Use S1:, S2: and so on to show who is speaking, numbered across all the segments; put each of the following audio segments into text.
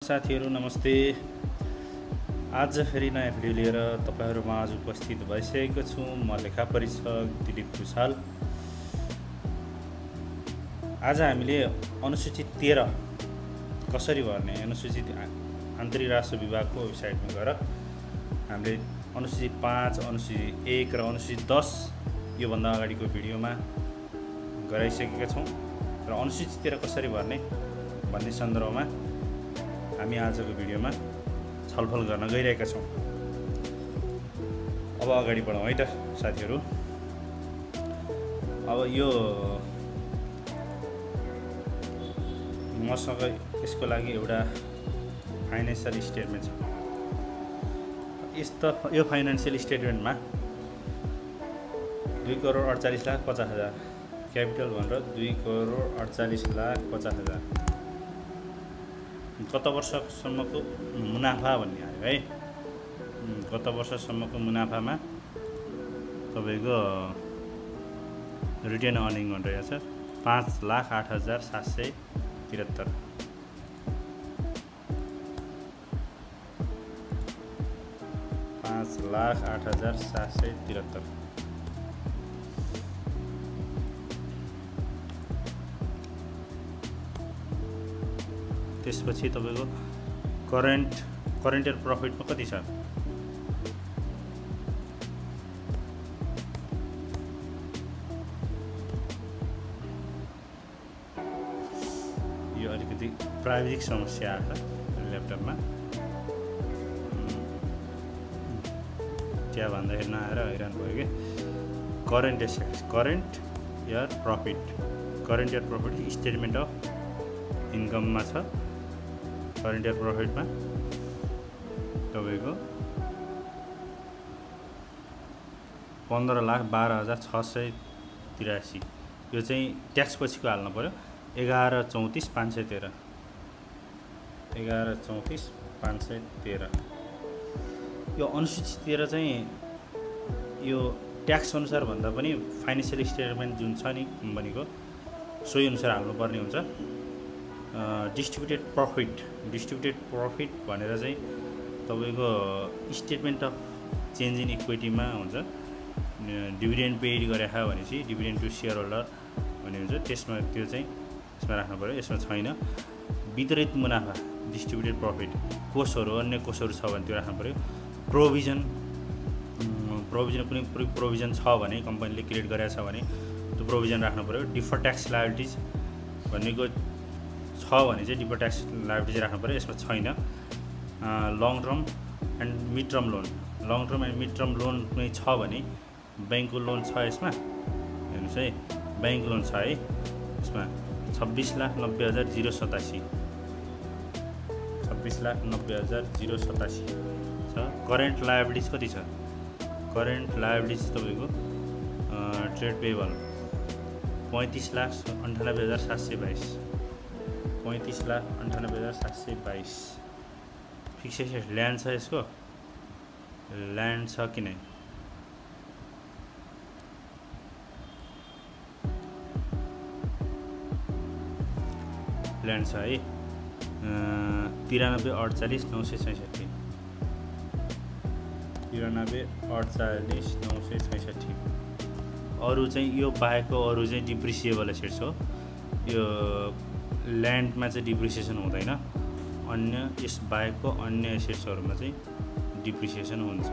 S1: साथीहरु नमस्ते। आज फेरि नयाँ भिडियो लिएर तपाईहरुमा आज उपस्थित भइसकेको छु। म लेखा परीक्षक दिलीप भुषाल। आज हामीले अनुसूचित 13 कसरी भर्ने, अनुसूचित आन्तरिक राजस्व विभागको वेबसाइटमा गएर हामीले अनुसूचित 5, अनुसूचित 1 र अनुसूचित 10 यो भन्दा अगाडिको भिडियोमा गराइसकेका छौं र अनुसूचित 13 कसरी भर्ने भन्ने सन्दर्भमा हामी आजको भिडियोमा छलफल गर्न गइरहेका छौं। अब अगाडि बढौं है त साथीहरु। अब यो मसँग यसको लागि एउटा फाइनान्शियल स्टेटमेन्ट छ। यो फाइनान्शियल स्टेटमेन्टमा 2,48,50,000 क्यापिटल भनेर 2,48,50,000 गत वर्षसम्मको मुनाफा भन्ने आयो है। गत वर्षसम्मको मुनाफामा तपाईको रिटेन अर्निङ भनिरहेको छ 5,08,773। 5,08,773। त्यसपछि तपाईको करेन्ट इयर प्रफिटमा कति छ? यो अलिकति प्राविधिक समस्या आछ ल्यापटपमा। त्यहाँ भन्दाखेरि नआएर हैरान भयो के। Current year profit statement of इन्कममा छ। करेन्ट इयर प्रफिटमा तपाईको 15,12,683। यो चाहिँ ट्याक्स पछिको हाल्नु पर्यो। 11,34,513। 11,34,513। यो अनुसूचित 13 चाहिँ यो ट्याक्स अनुसार भन्दा पनि फाइनान्शियल स्टेटमेन्ट जुन छ नि कम्पनीको सोही अनुसार हाल्नुपर्ने हुन्छ। डिस्ट्रिब्युटेड प्रफिट भनेर चाहिँ तपाईको स्टेटमेन्ट अफ चेन्ज इन इक्विटीमा हुन्छ। डिभिडेन्ड पेड गरेको भनेपछि डिभिडेन्ड टु सेयर होल्डर भन्ने हुन्छ। त्यसमा त्यो चाहिँ यसमा राख्नु पर्यो। यसमा छैन। वितरित मुनाफा डिस्ट्रिब्युटेड प्रफिट कोषहरु अन्य कोषहरु छ भने त्यो राख्नु पर्यो। प्रोभिजन कुनै प्रोभिजन छ भने कम्पनीले क्रिएट गरेको छ भने त्यो प्रोभिजन राख्नु पर्यो। डिफर्ड ट्याक्स लायबिलिटिज भन्नेको छ भने चाहिँ डिफर्ड ट्याक्स लायबिलिटिज राख्नु पर्यो। यसमा छैन। Long term and mid term loan कुनै छ भने बैंकको लोन छ यसमा। हेर्नुस् है, बैंक लोन छ है यसमा 26,90,087। 26,90,087 छ। करेन्ट लायबिलिटिज कति छ? करेन्ट लायबिलिटिज तपाईको ट्रेड पेबल 35,98,722। 35,98,722। फिक्सेड ल्यान्ड छ यसको। ल्यान्ड छ कि नै? ल्यान्ड छ है। 93,48,966। 93,48,966। अरु चाहिँ यो बाहेकको अरु चाहिँ डिप्रिसिएबल एसेट्स हो। यो ल्यान्डमा चाहिँ डिप्रिसिएसन हुँदैन। अन्य यस बाहेकको अन्य एसेट्सहरुमा चाहिँ डिप्रिसिएसन हुन्छ।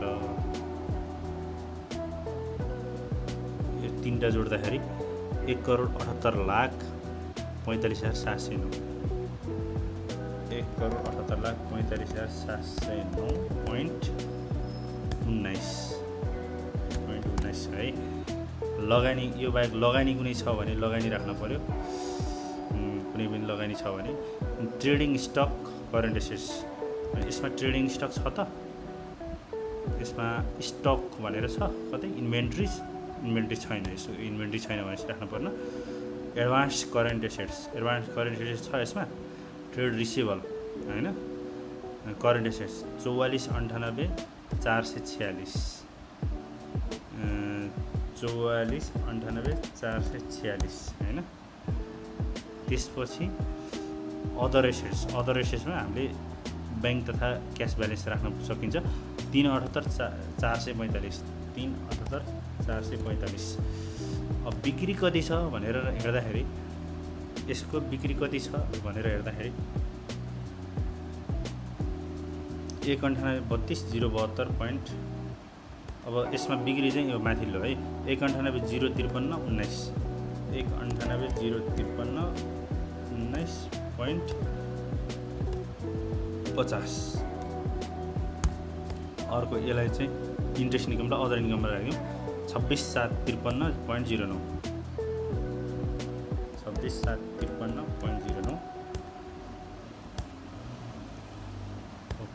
S1: यो तीनटा जोड्दाखेरि 1,78,45,709। 1,78,45,709.19 है। लगानी यो बाहेक लगानी कुनै छ भने लगानी राख्न पर्यो। कुनै पनि लगानी छ भने ट्रेडिङ स्टक करेन्ट एसेट्स। यसमा ट्रेडिङ स्टक छ त? यसमा स्टक भनेर छ कतै? इन्भेन्ट्री छैन। यसो इन्भेन्ट्री छैन भने राख्नु पर्न। एडभान्स करेन्ट एसेट्स छ यसमा। ट्रेड रिसिभेबल हैन। Current assets 44,98,446। 44,98,446 हैन। त्यसपछि अदर एसेट्समा हामीले बैंक तथा क्यास ब्यालेन्स राख्न सकिन्छ। 378,445 378,445। अब बिक्री कति छ भनेर हेर्दाखेरि यसको बिक्री कति छ भनेर हेर्दाखेरि 198,32,072 पोइन्ट। अब यसमा बिक्री चाहिँ यो माथिल्लो है 198,053,19 198,053,19.50। अर्को यसलाई चाहिँ इन्ट्रेस्ट इन्कमलाई अदर इन्कममा राख्यौँ 26,753.09 26,753.09।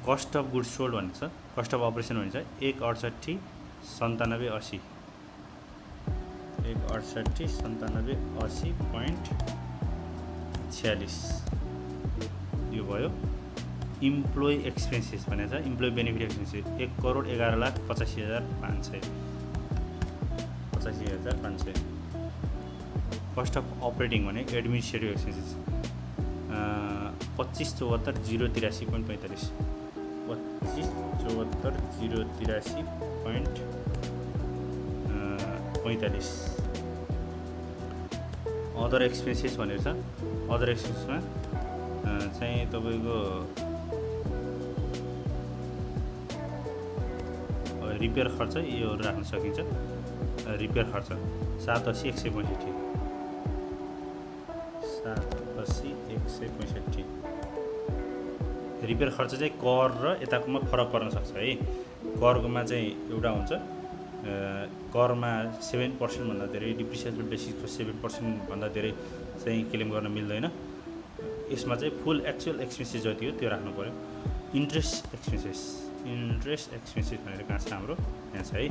S1: कस्ट अफ गुड्स सोल्ड भन्छ, कस्ट अफ अपरेसन भन्छ 168,97,80 168,97,80.46 यो भयो। इम्प्लोइ एक्सपेन्सेस भनेको छ employee benefit expenses 1,11,85,500 cost of operating भने एडमिनिस्ट्रेटिभ एक्सपेन्सेस 25,74,083.45 25,74,083.45। अदर एक्सपेन्सेस भनेको छ अदर एक्सपेन्सेसमा चाहिँ तपाईँको रिपेयर खर्च योहरू राख्न सकिन्छ। रिपेयर खर्च 87,165 87,165। रिपेयर खर्च चाहिँ कर र यताकोमा फरक पर्न सक्छ है। करकोमा चाहिँ एउटा हुन्छ करमा 7% भन्दा धेरै डिप्रिसिएसन बेसिसको 7% भन्दा धेरै चाहिँ क्लेम गर्न मिल्दैन। यसमा चाहिँ फुल एक्चुअल एक्सपेन्सेस जति हो त्यो राख्नु पर्यो। इन्ट्रेस्ट एक्सपेन्सेस भनेर कहाँ छ हाम्रो यहाँ छ है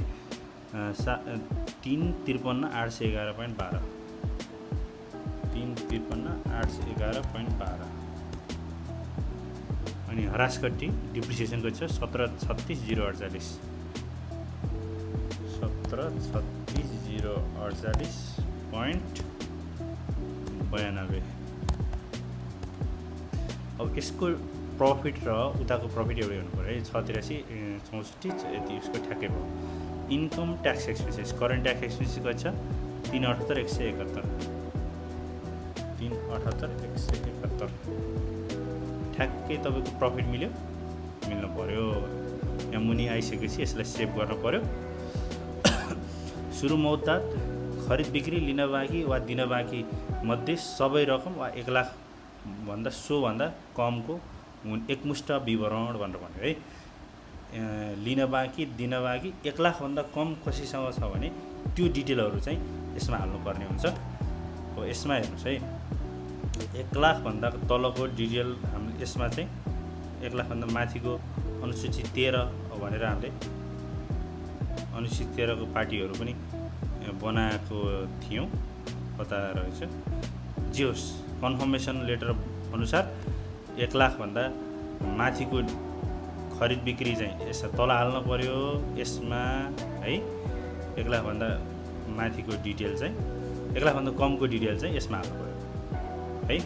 S1: 3,53,811.12 3,53,811.12। अनि हरासकट्टी डिप्रिसिएसनको छ 17,36,048 17,36,048.92। अब यसको प्रफिट र उताको प्रफिट एउटै हुनु पऱ्यो है 6,83,64 यति यसको ठ्याक्कै भयो। Income tax expenses current tax expenses कति छ 3,78,171 3,78,171 ठ्याक्कै तपाईँको प्रफिट मिल्नु पऱ्यो। यहाँ मुनि आइसकेपछि यसलाई सेभ गर्न पऱ्यो। सुरु मौद्दात खरिद बिक्री लिन बाँकी वा दिन बाँकी मध्ये सबै रकम वा 1 लाख भन्दा सोभन्दा कमको एकमुष्ट विवरण भनेर भन्यो है। लिन बाँकी दिन बाँकी 1 लाख भन्दा कम कसैसँग छ भने त्यो डिटेलहरू चाहिँ यसमा हाल्नुपर्ने हुन्छ। अब यसमा हेर्नुहोस् है 1 लाख भन्दा तलको डिटेल हामीले यसमा चाहिँ 1 लाख भन्दा माथिको अनुसूची 13 भनेर हामीले अनुसूची 13 को पार्टीहरू पनि बनाएको थियौँ पता रहेछ। जे होस् कन्फर्मेसन लेटर अनुसार 1 लाख भन्दा माथिको खरिद बिक्री चाहिँ यसमा तल हाल्न पर्यो। यसमा है 1 लाख भन्दा माथिको डिटेल चाहिँ 1 लाख भन्दा कमको डिटेल चाहिँ यसमा हाल्नु पर्यो है।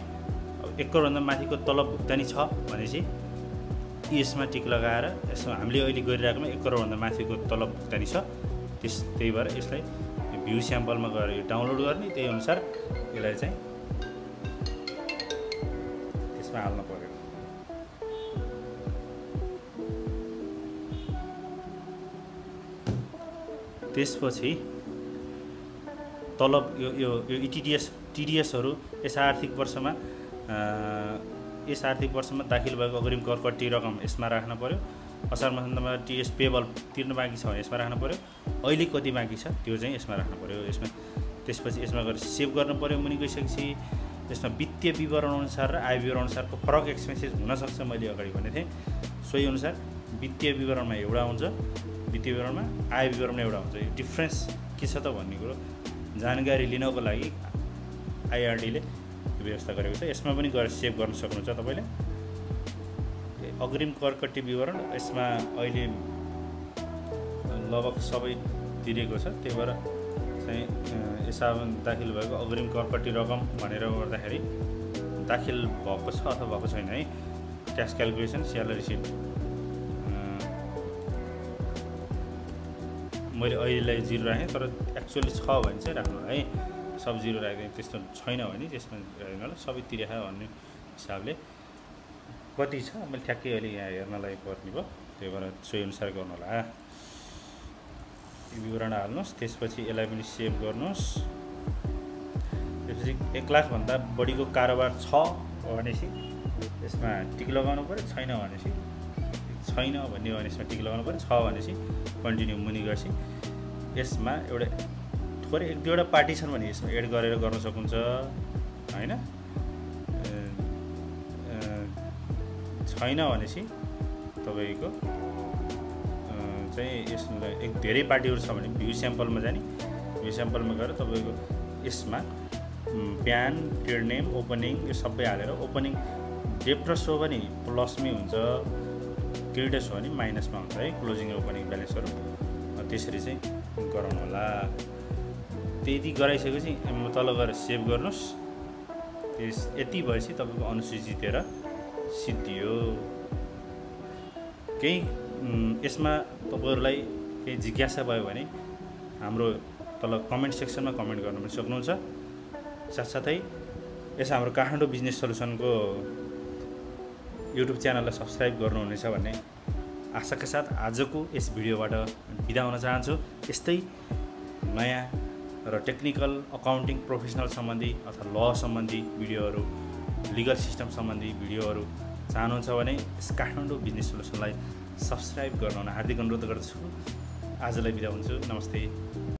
S1: अब 1 करोड भन्दा माथिको तलब भुक्तानी छ भनेपछि यसमा टिक लगाएर यसमा हामीले अहिले गरिरहेकोमा 1 करोड भन्दा माथिको तलब भुक्तानी छ त्यही भएर यसलाई भ्यू स्याम्पलमा गएर यो डाउनलोड गर्ने त्यही अनुसार यसलाई चाहिँ यसमा हाल्नु पर्यो। त्यसपछि तलब यो टिडिएसहरू यस आर्थिक वर्षमा दाखिल भएको अग्रिम करकट्टी रकम यसमा राख्न पर्यो। असार महीनामा टिएस पेबल तिर्न बाँकी छ भने यसमा राख्न पर्यो। अहिले कति बाँकी छ त्यो चाहिँ यसमा राख्न पर्यो। यसमा त्यसपछि यसमा गएर सेभ गर्न पर्यो। मुनि गइसकेपछि यसमा वित्तीय विवरण अनुसार र आय विवरण अनुसारको फरक एक्सपेन्सेस हुनसक्छ मैले अगाडि भनेको थिएँ। सोही अनुसार वित्तीय विवरणमा एउटा हुन्छ, वित्तीय विवरणमा आय विवरणमा एउटा हुन्छ। यो डिफ्रेन्स के छ त भन्ने कुरो जानकारी लिनको लागि आइआरडीले व्यवस्था गरेको छ। यसमा पनि गएर सेभ गर्न सक्नुहुन्छ तपाईँले। अग्रिम करकट्टी विवरण यसमा अहिले लगभग सबै तिरेको छ। त्यही भएर चाहिँ यसमा दाखिल भएको अग्रिम करकट्टी रकम भनेर गर्दाखेरि दाखिल भएको छ अथवा भएको छैन है ट्याक्स क्यालकुलेसन स्यालेरी सिट मैले अहिलेलाई 0 राखेँ, तर एक्चुअली छ भने चाहिँ राख्नु है, सब 0 राख्दैन। त्यस्तो छैन भने त्यसमा राख्नु होला, सबै तिरेखा भन्ने हिसाबले कति छ मैले ठ्याक्कै अहिले यहाँ हेर्नलाई पर्ने भयो, त्यही भएर सोही अनुसार गर्नु होला। विवरण हाल्नुहोस्, त्यसपछि यसलाई पनि सेभ गर्नुहोस्। त्यसपछि 1 लाखभन्दा बढीको कारोबार छ भनेपछि यसमा टिक लगाउनु पऱ्यो, छैन भनेपछि छैन भन्ने हो भने यसमा टिक लगाउनु पऱ्यो, छ भनेपछि कन्टिन्यू मुनि गएपछि यसमा एउटा थोरै 1-2वटा पार्टी छन् भने यसमा एड गरेर गर्न सक्नुहुन्छ हैन। छैन भनेपछि तपाईको चाहिँ यसमा एक धेरै पार्टीहरू छ भने भ्यू स्याम्पलमा जाने, भ्यू स्याम्पलमा गएर तपाईको यसमा प्यान, ट्रेड नेम, ओपनिङ यो सबै हालेर ओपनिङ डेप्टर्स हो भने प्लसमै हुन्छ, क्रेडिटर्स हो भने माइनसमा हुन्छ है, क्लोजिङ र ओपनिङ ब्यालेन्सहरू। त्यसरी चाहिँ गराउनु होला। त्यति गराइसकेपछि तल गएर सेभ गर्नुहोस्। यति भएपछि तपाईँको अनुसूची जितेर सिद्धियो। केही यसमा तपाईँहरूलाई केही जिज्ञासा भयो भने हाम्रो तल कमेन्ट सेक्सनमा कमेन्ट गर्न पनि सक्नुहुन्छ। साथसाथै यस हाम्रो काठमाडौँ बिजनेस सल्युसनको युट्युब च्यानललाई सब्सक्राइब गर्नुहुनेछ भन्ने आशाका साथ आजको यस भिडियोबाट बिदा हुन चाहन्छु। यस्तै नयाँ र टेक्निकल, अकाउन्टिङ, प्रोफेसनल सम्बन्धी अथवा ल सम्बन्धी भिडियोहरू, लिगल सिस्टम सम्बन्धी भिडियोहरू चाहनुहुन्छ भने यस काठमाडौँ बिजनेस सल्युसनलाई सब्सक्राइब गर्न हार्दिक अनुरोध गर्दछु। आजलाई बिदा हुन्छु। नमस्ते।